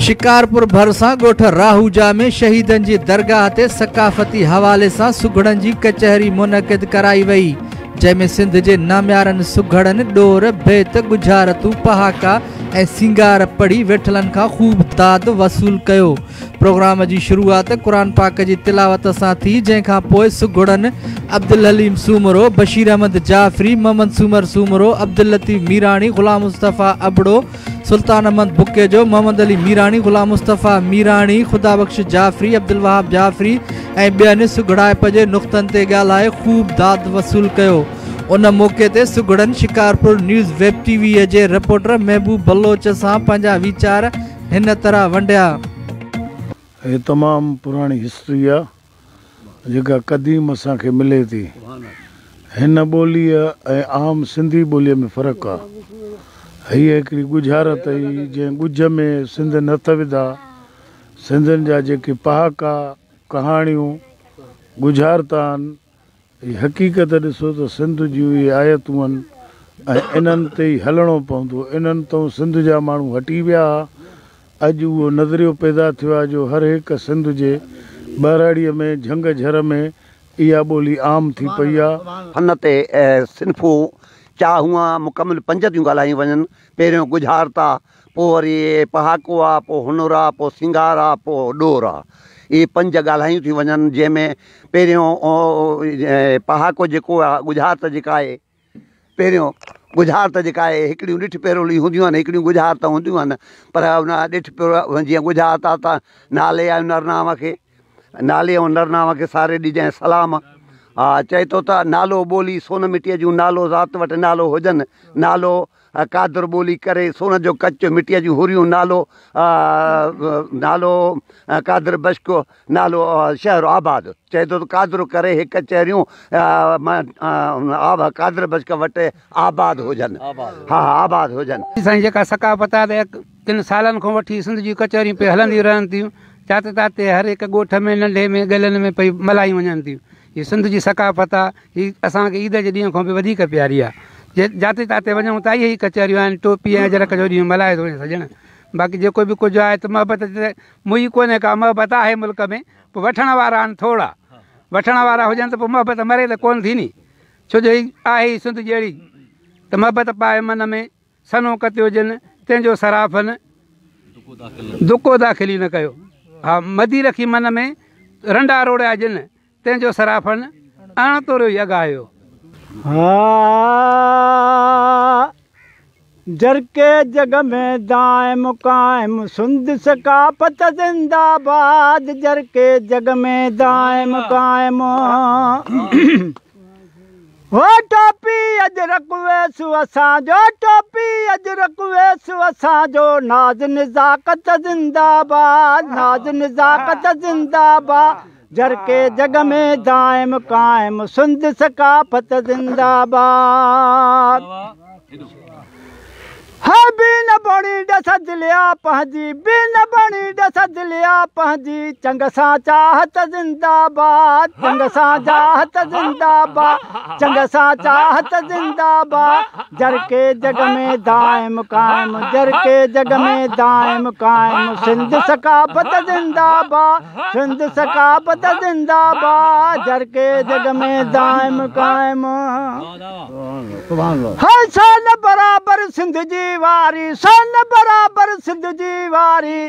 شڪارپور ڀرسان ڳوٺ راهوجا ۾ شهيدن جي درگاهه تي ثقافتي حوالي سان سگهڙن جي ڪچهري منعقد ڪرائي وئي، جنهن ۾ سنڌ جي ناميارن سگهڙن ڏور، بيت، ڳجهارتون، پهاڪا ۽ سينگار پڙهي ويٺلن کان خوب داد وصول ڪيو. پروگرام جي شروعات قرآن پاڪ جي تلاوت سان ٿي، جنهن کان پوء سگهڙن عبدالحليم سومرو، بشير احمد جعفري، محمد سومر سومرو، عبداللطيف ميراڻي، غلام مصطفيٰ ابڙو، سلطان احمد بڪيجو، محمد علي ميراڻي، غلام مصطفيٰ ميراڻي، خدا بخش جعفري، عبدالوهاب جعفري ۽ ٻين سگهڙائپ جي نقطن تي ڳالهائي خوب داد وصول ڪيو. ان موقعي تي سگهڙن Shikarpur news web T V جي رپورٽر محبوب بلوچ سان پنهنجا ويچار هن طرح ونڊيا. هي تمام پراڻي هسٽري آ جيڪا قديم اسان کي ملي ٿي. هن ٻوليء ۽ عام سنڌي ٻوليء ۾ فرق آ. هيء هڪڙي ڳجهارت هئي جنهن ڳجهه ۾ سنڌين هٿ وڌا. سنڌين جا جيڪي پهاڪا، ڪهاڻيون، ڳجهارتا آهن، هي حقيقت ڏسو ته سنڌ جون اهي آيتون آهن ۽ انهن تي ئي هلڻو پوندو. انهن تئون سنڌ جا ماڻهو هٽي ويا ها. اڄ اهو نظريو پيدا ٿيو آهي جو هر هڪ سنڌ جي ٻهراڙيء ۾ جهنگ جهر ۾ اها ٻولي عام ٿي پئي آهي. فن تي صنفون چاهه مڪمل پنج ٿيون ڳالهايون وڃن. پهريون ڳجهارت آ، پوء وري پهاڪو آ، پوء هنر آ، پوء سينگار آ، پوء ڏور آ. اهي پنج ڳالهايون ٿيون وڃن، جنهن ۾ پهريون پهاڪو جيڪو آ، ڳجهارت جيڪا آهي، پهريون ڳجهارت جيڪا آهي، هڪڙيون ڏٺ پيرولي هونديون آهن، هڪڙيون ڳجهارت هونديون آهن، پر ان ڏٺ پيرو جيئن ڳجهارت آ ته نالي ۽ نرنانء کي، نالي ۽ نرنانء کي ساري ڏجانء سلام. ها چئي ٿو ته نالو ٻولي سون مٽيء جون نالو ذات وٽ نالو هجن، نالو قادر ٻولي ڪري سون جو ڪچ، مٽيء جون حوريون، نالو نالو قادر بشڪ، نالو شهر آباد. چئي ٿو ته قادر ڪري هڪ ڪچهريون قادر بشڪ وٽ آباد هجن. ها ها آباد هجن. سائين جيڪا ثقافت آهي ته ڪن سالن کان وٺي سنڌ جون ڪچهريون پئي هلنديون رهن ٿيون جاتي تاتي هر هڪ ڳوٺ ۾ ننڍي ۾ ڳلين ۾ پئي ملهايون وڃن ٿيون هي سنڌ جي ثقافت آهي هي اسان کي عيد جي ڏينهن کان به وڌيڪ پياري آهي. جي جاتي تاتي وڃون ته اهي ئي ڪچهريون آهن، ٽوپي ۽ اجرڪ جو ڏينهن ملهائي ٿو وڃي سڄڻ. باقي جيڪو به ڪجهه آهي ته محبت ته موئي ڪونهي ڪا، محبت آهي ملڪ ۾ پوء وٺڻ وارا آهن ٿورا. وٺڻ وارا هجن ته پوء محبت مري ته ڪونه ٿي ني. ڇو جو هي آهي ئي سنڌ جهڙي ته محبت پائي من ۾ سنهو ڪتيو جن، تنهن جو صرافن دڪو داخل ئي نه ڪيو. ها مدي رکي من ۾ رنڊا روڙيا جن، تنهن جو صرافن اڻ توريو ئي اگهايو. ها جرڪي جڳ ۾ دائم قائم سنڌ ثقافت زنده باد جرڪي جڳ ۾ دائم قائم هو ٽوپي اجرڪ ويس اسان جو ٽوپي اجرڪ ويس اسان جو ناز نزاڪت زنده باد ناز نزاڪت زنده باد جرڪي جڳ ۾ دائم قائم سنڌ ثقافت زنده باد. هي بي نه بڻي ڏس دليا پنهنجي بي نه بڻي ڏس دليا پنهنجي چنگ سان چاهت زنده باد چنگ سان چاهت زنده باد چنگ سان چاهت زنده باد جرڪي جڳ ۾ دائم قائم جرڪي جڳ ۾ دائم قائم سنڌ ثقافت زنده باد سنڌ ثقافت زنده باد جرڪي جڳ ۾ دائم قائم هي سون برابر سنڌ جي واري سون برابر سنڌ جي واري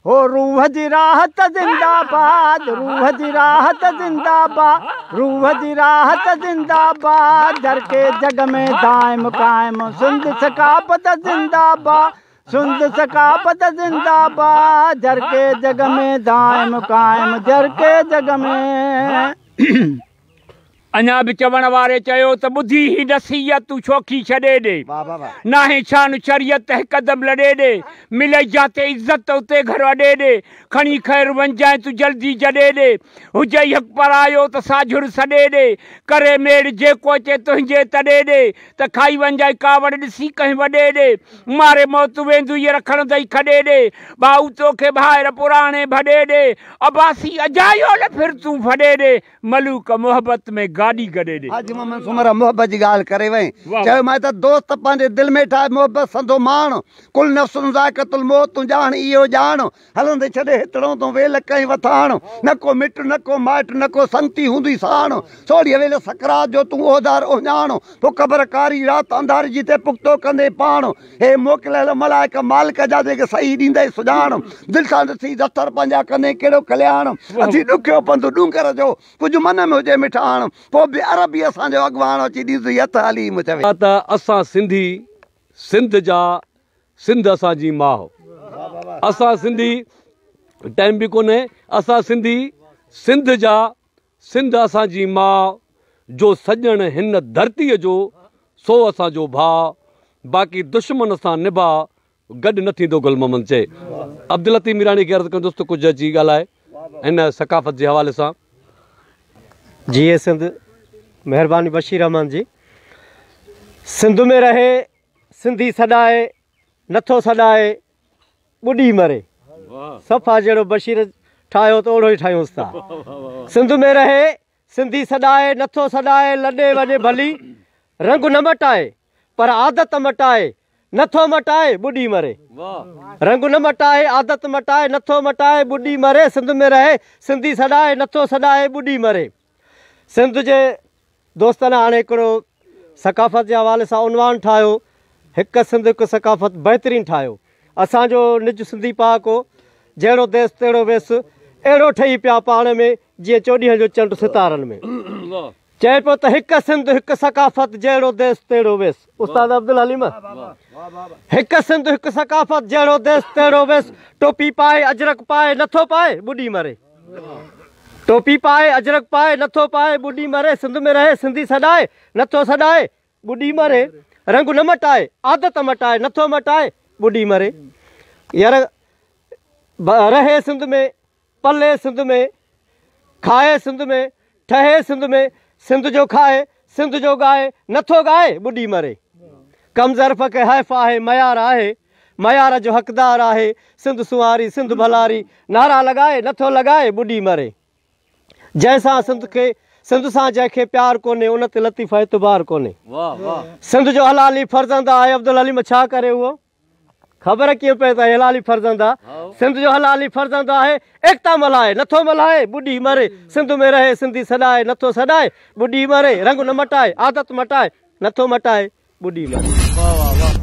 هو روح جي راحت زنده باد روح جي راحت زنده باد روح جي راحت زنده باد جرڪي جڳ ۾ دائم قائم سنڌ ثقافت زنده باد سنڌ ثقافت زنده باد جرڪي جڳ ۾ دائم قائم جرڪي جڳ ۾. اڃا به چوڻ واري چيو ته ٻڌي هي نصيحت تون شوخي ڇڏي ڏي ناهي شان شريعت ته هڪدم لڏي ڏي ملئي جاتي عزت ته اتي گهر اڏي ڏي کڻي خير وڃجانء تون جلدي جڏي ڏي هجئي حق پرايو ته ساجهر سڏي ڏي ڪري ميڙ جيڪو اچي تنهنجي تڏي ڏي ته کائي وڃجانء ڪاوڙ ڏسي ڪنهن وڏي ڏي، ماري موت ويندوئي رکڻ دئي کڏي ڏي، ڀائو توکي ڀائر پراڻي ڀڏي ڏي، عباسي اجايو نه ڦر تون ڦڏي ڏي، ملوڪ محبت ۾ گاڏي گڏي ڏي. حاجي محمد سومرا محبت جي ڳالهه ڪري وئين. چيومانء ته دوست پنهنجي دل ۾ ٺاهه محبت سندو ماڻ. ڪل نفس ذائقة الموت تون ڄاڻ اهو ڄاڻ. هلندي ڇڏي هتڙو تون ويل ڪنهن وٿاڻ. نه ڪو مٽ نه ڪو مائٽ نه ڪو سنگتي هوندئي ساڻ. سوڙهيء ويل سڪرات جو تون اوهدار اهڃاڻ. پوء قبر ڪاري رات انڌاري جي تي پختو ڪندين پاڻ. هي موڪليل ملائڪ مالڪ جا جيڪي صحيح ڏيندئي سڃاڻ. دل سان ڏسي دفتر پنهنجا ڪندين ڪهڙو ڪلياڻ. اٿي ڏکيو پنڌ ڏونگر جو ڪجهه من ۾ هجي مٺاڻ. پوء به عربي اسان جو اڳواڻ اچي ڏيندس هٿ حليم چوي. ته اسان سنڌي سنڌ جا سنڌ اسان جي ماء اسان سنڌي ٽائيم به ڪونهي اسان سنڌي سنڌ جا سنڌ اسان جي ماء جو سڄڻ هن ڌرتيء جو سو اسان جو ڀاء باقي دشمن سان نڀاء گڏ نه ٿيندو گل محمد چئي عبداللطيف ميراڻي کي عرض ڪندس ته ڪجهه اچي ڳالهائي هن ثقافت جي حوالي سان. جيئي سنڌ مهرباني بشير احمد جي سنڌ ۾ رهي سنڌي سڏائي نٿو سڏائي ٻڏي مري صفا جهڙو بشير ٺاهيو ته اوڙو ئي ٺاهيونس ٿا سنڌ ۾ رهي سنڌي سڏائي نٿو سڏائي لڏي وڃي ڀلي رنگ نه مٽائي پر عادت مٽائي نٿو مٽائي ٻڏي مري رنگ نه مٽائي عادت مٽائي نٿو مٽائي ٻڏي مري سنڌ ۾ رهي سنڌي سڏائي نٿو سڏائي ٻڏي مري سنڌ جي دوستن هاڻي هڪڙو ثقافت جي حوالي سان عنوان ٺاهيو هڪ سنڌ هڪ ثقافت بهترين ٺاهيو اسان جو نج سنڌي پهاڪو جهڙو ديس تهڙو ويس اهڙو ٺهي پيا پاڻ ۾ جيئن چوڏهينء جو چنڊ ستارن ۾ چئي پيو ته هڪ سنڌ هڪ ثقافت جهڙو ديس تهڙو ويس استاد عبدالحليم هڪ سنڌ هڪ ثقافت جهڙو ديس تهڙو ويس ٽوپي پائي اجرڪ پائي نٿو پائي ٻڏي مري. ٽوپي پائي اجرڪ پائي نٿو پائي ٻڏي مري سنڌ ۾ رهي سنڌي سڏائي نٿو سڏائي ٻڏي مري رنگ نه مٽائي عادت مٽائي نٿو مٽائي ٻڏي مري يار رهي سنڌ ۾ پلي سنڌ ۾ کائي سنڌ ۾ ٺهي سنڌ ۾ سنڌ جو کائي سنڌ جو ڳائي نٿو ڳائي ٻڏي مري ڪم ظرف کي حيف آهي ميار آهي ميار جو حقدار آهي، سنڌ سنواري سنڌ ڀلاري، نعرا لڳائي نٿو لڳائي ٻڏي مري. جنهن سان سنڌ کي سنڌ سان جنهن کي پيار ڪونهي ان تي لطيف اعتبار ڪونهي. سنڌ جو حلالي فرزند آهي عبدالحليم ڇا ڪري اهو خبر ڪيئن پئي ته حلالي فرزند آ سنڌ جو حلالي فرزند آهي ايڪتا ملهائي نٿو ملهائي ٻڏي مري سنڌ ۾ رهي سنڌي سڏائي نٿو سڏائي ٻڏي مري رنگ نه مٽائي عادت مٽائي نٿو مٽائي ٻڏي مري.